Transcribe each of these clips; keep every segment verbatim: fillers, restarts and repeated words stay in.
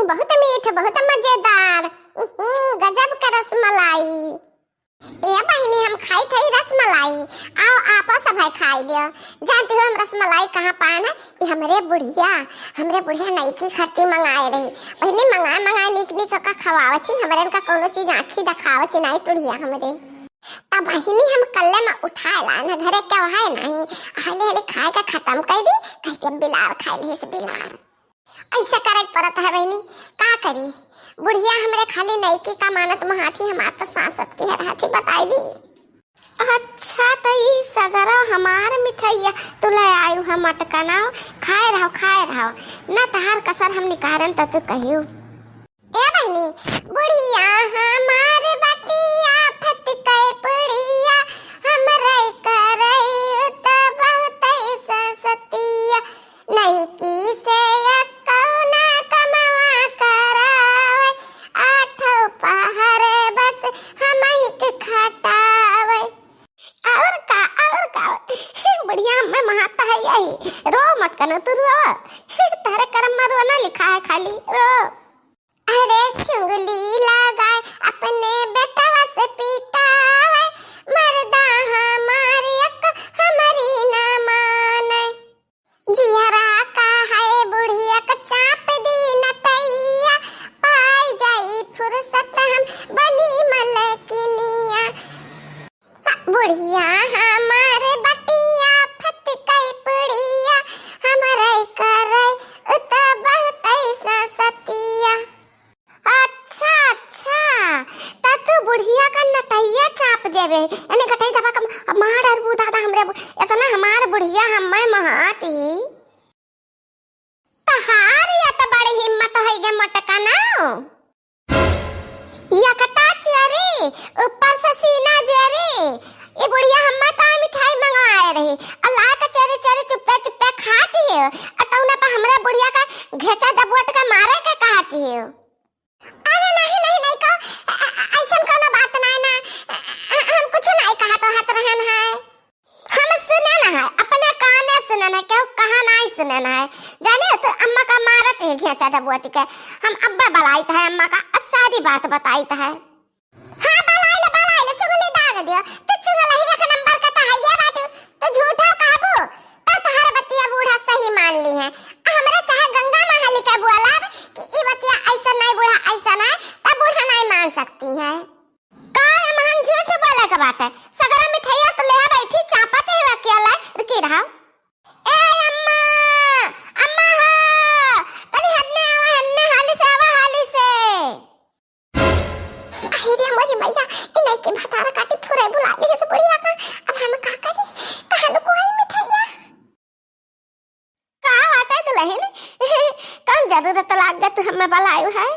बहुत मीठ, बहुत मजेदार। उहुं, गजब का रसमलाई। ए बहिनी, हम खाई थई रसमलाई, आओ आपो सभे खाई लियो। जानती हो हम रसमलाई कहाँ पान है? ये हमरे बुढ़िया, हमरे बुढ़िया नईकी खरती मंगाए रही। बहिनी, मंगाए मंगाए नीक नीक का खवावत ही, हमरे इनका कोनो चीज आँखी देखावत ही नाई टुढ़िया हमरे। तब बहिनी हम कल्ले में उठाए लान है, घरे क्या है नहीं, हाले हाले खाए का खत्म कर दी, कहते बिलार खाए ले से बिलार। ऐसा करे के पड़त है बहिनी, का करी? बुढ़िया हमरे खाली नईकी का मानत महाथी, हमार तो सांसत की हर हाथी बताई दी। अच्छा, तो ई सगरो हमार मिठाइया तू ले आयु है मटकना, खाए रहो, खाए रहो, ना तहार कसर हम निकारन तो तू कहियो। ए बहिनी, बुढ़िया हमार बटिया फत के पुड़िया, हमरे करई त बहुत ससतिया। नईकी से एक्कौ ना कमवा करावे, आठौ पहर बस हमहिक खटावे। और का, और का? बुढ़िया हमें महत्ता है यही। रो मत कनो तू रो। तारे करम में रोना लिखा है खाली, रो। अरे चुगली लगाए अपने बेटवा से पिटावे, मर्दा हमार एक हमरी न माने। जियरा का है बुढ़िया का चाप दी नटैया, पाई जाई फुर्सत हम बनी मलकिनिया। बुढ़िया हमार बटिया फत कई पुड़िया, हमरे करे उ त बहुत ससतिया। अच्छा, अच्छा, त तू बुढ़िया का नटैया चाप देबे, यानी गटई दबा के मार डरबू दादा हमरे बु-, इतना हमार बुढ़िया हमें महाती। तहार या त बड़ी हिम्मत होई गे मोटका ना। यकता चेरी, ऊपर से सीना जेरी। ई बुढ़िया हम्मा ताई मिठाई मंगवाए रही। अब ला के चेरी चेरी चुप्पे चुप्पे खाती है। अ तौने पर हमरा बुढ़िया का घेचा दबोट के मारे के कहती है। अरे नहीं, नहीं, नहीं कहो, अ-, अ-, अइसन कौनो बात नहीं ना। अ-, अ-, हम कुछ नहीं कहा तो हाथ रहन है। हम सुनन है, अपने काने सुनन है, केहू कहा नाई सुनन है। जाने तू अम्मा का मारत है घेचा दबोट के। हम अब्बा बलाइत है अम्मा का, आ सारी बात बताइत है। हाँ, बलाइले, बलाइले, चुगली दाग दियो। तू चुगल ही एक नंबर का तो हइये बाटू। तू झूठा कहबू, तो तोहर बतिया बूढ़ा सही मान ली है। आ हमरे चाहे गंगा महाली के बोलब कि ई बतिया ऐसा नहीं बूढ़ा, ऐसा नहीं, तब बूढ़ा नहीं मान सकती है। का रे महन झूठ बोले के बाटे? सगरा मिठाइया तो लेहा बैठी चापत ही अकेला रुकी रहा। ए अम्मा, अम्मा हो, तनी हन्ने आवा, हन्ने हाली से आवा, हाली से। अरे रे मोरी मैया, इन्हें के भतारा काटी फुरे बुला ले से बुढ़िया का। अब हम का करी? कहाँ लुकुआई मिठाइया? का बात है दुल्हन? कौन जरूरत लाग गया तू हमें बुलायो है?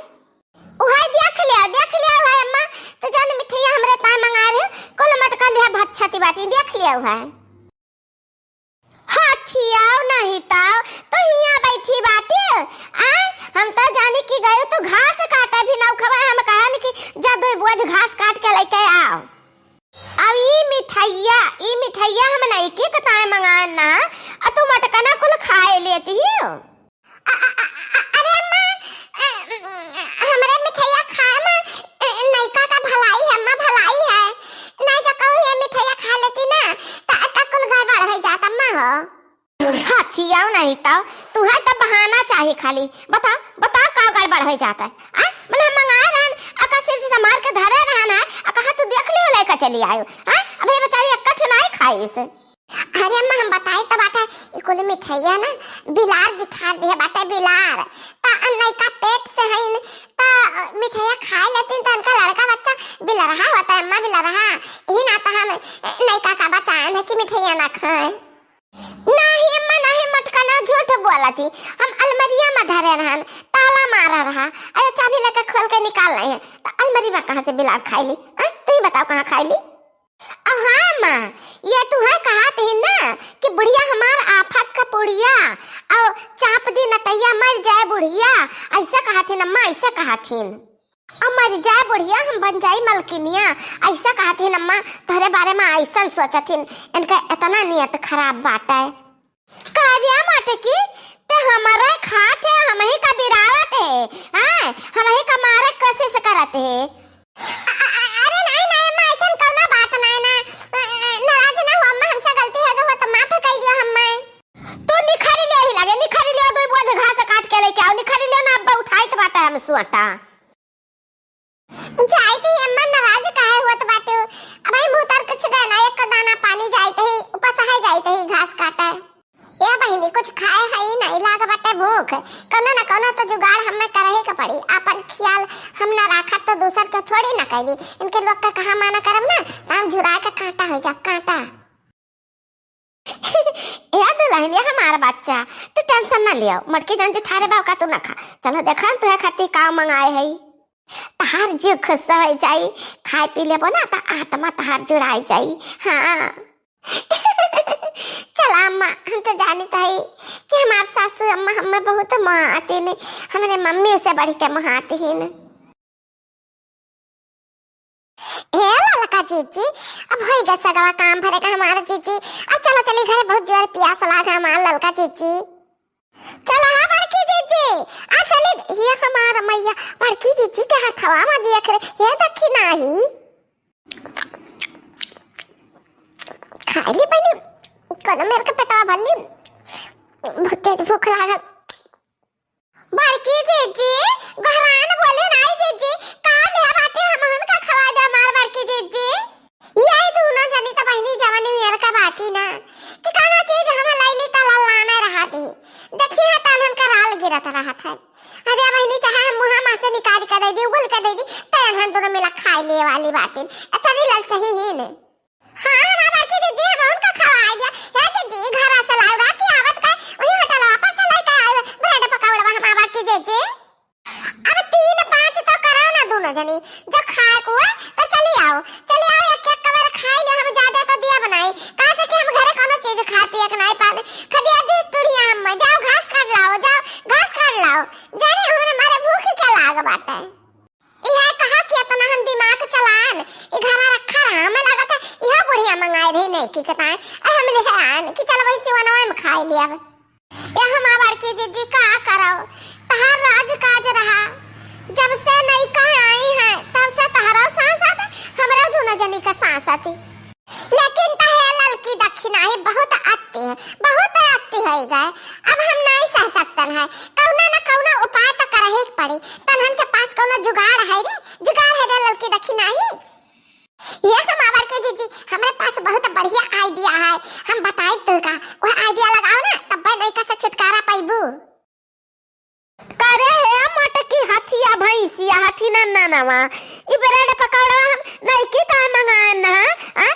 उहाई देख लिया, देख लिया भाई अम्मा, तो जान मिठाइया हमरे ताई मंगा रहे, कुल मटका लिया भात छाती बाटी, देख लिया उहाई। हाथियाओ नहीं ताओ, तो हियाँ बैठी बाटी, आ? हम तो जानी कि गयो तू घास काटे भी ना उखवा, हम कहन कि जा दो बोझ घास काट के लेके आओ। अब ई मिठाइया, ई मिठाइया हम नइकी कताए मंगाए ना, आ तू मटकना कुल खाए लेती हो। अ-, अ-, अ-, अ-, अरे अम्मा, अ, हमरे मिठाइया खाए में, अ, नइका का भलाई है, अम्मा भलाई है। नहीं जो कहूँ ये मिठाइया खा लेती ना, त, त कुल गड़बड़ हो जात अम्मा हो। हाथियाओ नहीं तो, तुहे तो बहाना चाही खाली। बताओ, बताओ का गड़बड़ हो जाता है? आ? मने हम मंगाए रहन, आ कसे से संभाल के धरे रहन है, आ कहा तू देख लियो लेकर चली आयो। आ? अब ये बेचारी एक कठ नहीं खाई इसे। अरे अम्मा, हम बताई तो बाटे, ई कुल मिठाइया ना बिलार जुठार दिए बाटे, बिलार। त नइका पेट से हइन, त मिठाइया खाए लेतिन, त उनका लड़का बच्चा बिलरहा होता है अम्मा, बिलरहा। यही ना तो हम नइका का बचाएन है कि मिठाइया ना खाए। नहीं अम्मा, नहीं, मटका ना, झूठ बोलत ही। हम अलमरिया में धरे रहन, ताला मारा रहा। अरे चाबी लेके खोल के निकाल नहीं है, तो अलमरी में कहाँ से बिलार खाई ली? हाँ? तू ही बताओ कहाँ खाई ली? अब हाँ अम्मा, ये तू है कहत ही ना कि बुढ़िया हमार आफत का पुड़िया, और चाप दी नटैया मर जाए बुढ़िया, ऐसा कहत ही अम्मा, ऐसा कहत ही। अब मर जाए बुढ़िया, हम बन जाई मलकिनिया, ऐसा कहत ही अम्मा, तोहरे बारे में ऐसा सोचत ही, इनका इतना नियत खराब बाटे। कार्या माटे की, ते हमारे खात है, हम ही का बिरावत है, हाँ? ते। अ-, अ-, अ-, अरे नाहीं, नाहीं अम्मा, अइसन कउनो बात नाहीं ना। अ, अ, नाराज ना हो अम्मा, हमसे गलती होइ गवा तो माफ कइ दियो हम्मे। तू निखरि लियो ही लागे, निखरि लियो, दुइ बोझ घास काट के लइके आओ, निखरि लियो ना, अब्बा उठाइत बाटे हम सुअटा। जाइत ही अम्मा, नाराज काहे होत बाटे? अबहीं मुँह तर कुछ गए ना, एक दाना पानी जाइत ही, उपसहे जाइत ही घास काटे। ए बहिनी, कुछ खाए हई नाहीं, लाग बाटे भूख। कउनो न कउनो तो जुगाड़ हम्मे करही के पड़ी। आपन खियाल हम ना राखब तो दूसर के थोड़ी ना करी। इनके लोग के कहा माना करब ना, त हम झुराए के काँटा होइ जाब, काँटा। ए दुलहिनिया हमार बच्चा, तू tension ना लियो, मोटकी जन जिठारे बाव का तू ना खा। चलो देखा, तुहे खातिर का मंगाए हई। तहार जीव खुश होइ जाई, खाए पी लेबो ना त आत्मा तहार जुड़ाइ जाई। हाँ। चला अम्मा, हम तो जानित हई कि हमार सासू अम्मा हम्मे बहुत मोहातिन, हमरे मम्मी से बढ़ि के मोहातिन। ए ललका जीजी, अब होइ गए सगवा काम भरे का हमार जीजी। अब चलो चली घरे, बहुत जोर पियास लाग है हमार ललका जीजी। चलो हाँ बड़की जीजी, आ चली। ये हमार मैया, बड़की जीजी के हथवा में दिया करे, ये देखी नाही। खाई ली बनी, कोनो मेर के पेटवा भर ली, बहुत तेज भूख लागल। बड़की जीजी, गोहरान बोले नाई जीजी, का ले बाटे हमहन का खवा दे हमार बड़की जीजी। ये दुनो जनी त बहिनी जवन मेर का बाटी ना, कि कउनो चीज हम लइली त लल्लाने रहती। देखी है त अनहन का राल गिरत रहत है। अरे बहिनी चाहे हम मुँहा मा से निकाल के दे दी, उगल के दे दी, त अनहन दुनो मिला खाए ले वाली बाटिन। इतनी ललचही ही ने। हाँ, हमार बड़की जीजी, हम उनका खवाई दिया। हे जीजी, घर से लाउरा की आवत का, वही होटल वापस से लेके आए, ब्रेड पकौड़वा हमार बड़की जीजी। अब तीन पाँच तो करो ना दुनो जनी, जो खाए को है, तो चली आओ, चली आओ, एक एक कबर खाई ले, हम ज्यादा तो दिया बनाई, काहे से कि हम घरे कोनो चीज खा पिए के नाई पाने, खदिया दिस टुड़िया हम, जाओ घास काट लाओ, जाओ घास काट लाओ, जाने हमरे मारे भूखी के लाग बाटे। इहे कहा कि इतना हम दिमाग चलान, ई घरा रखा रहा, हमें लागत है इहो बुढ़िया मंगाए रही नहीं की कताए, अब हम ले आन कि चल वही सिवनवा में खाए ले अब। ये हमार बड़की जीजी का करो, तहार राज काज रहा, जब से नई का आई है तब से तहरा सांसत, हमरा दुनो जनी का सांसत। लेकिन तहे ललकी दखिनाही बहुत अति है, बहुत अति होइ गए। अब हम नाई सह सकतन है, कउनो न कउनो उपाय त करही के पड़ी। तनहन के पास कउनो जुगाड़ है रे, जुगाड़ है रे ललकी दखिनाही। ये हमार बड़की जीजी, हमरे पास बहुत बढ़िया idea है, हम बताई तुका, वह idea लगाओ ना, तब्बे नइका से छुटकारा पाइबू। करे हे मोटकी हथिया भैंसिया, हथी ना नानवा, ई ब्रेड पकौड़ा हम नइकी तो मंगाए ना, आ?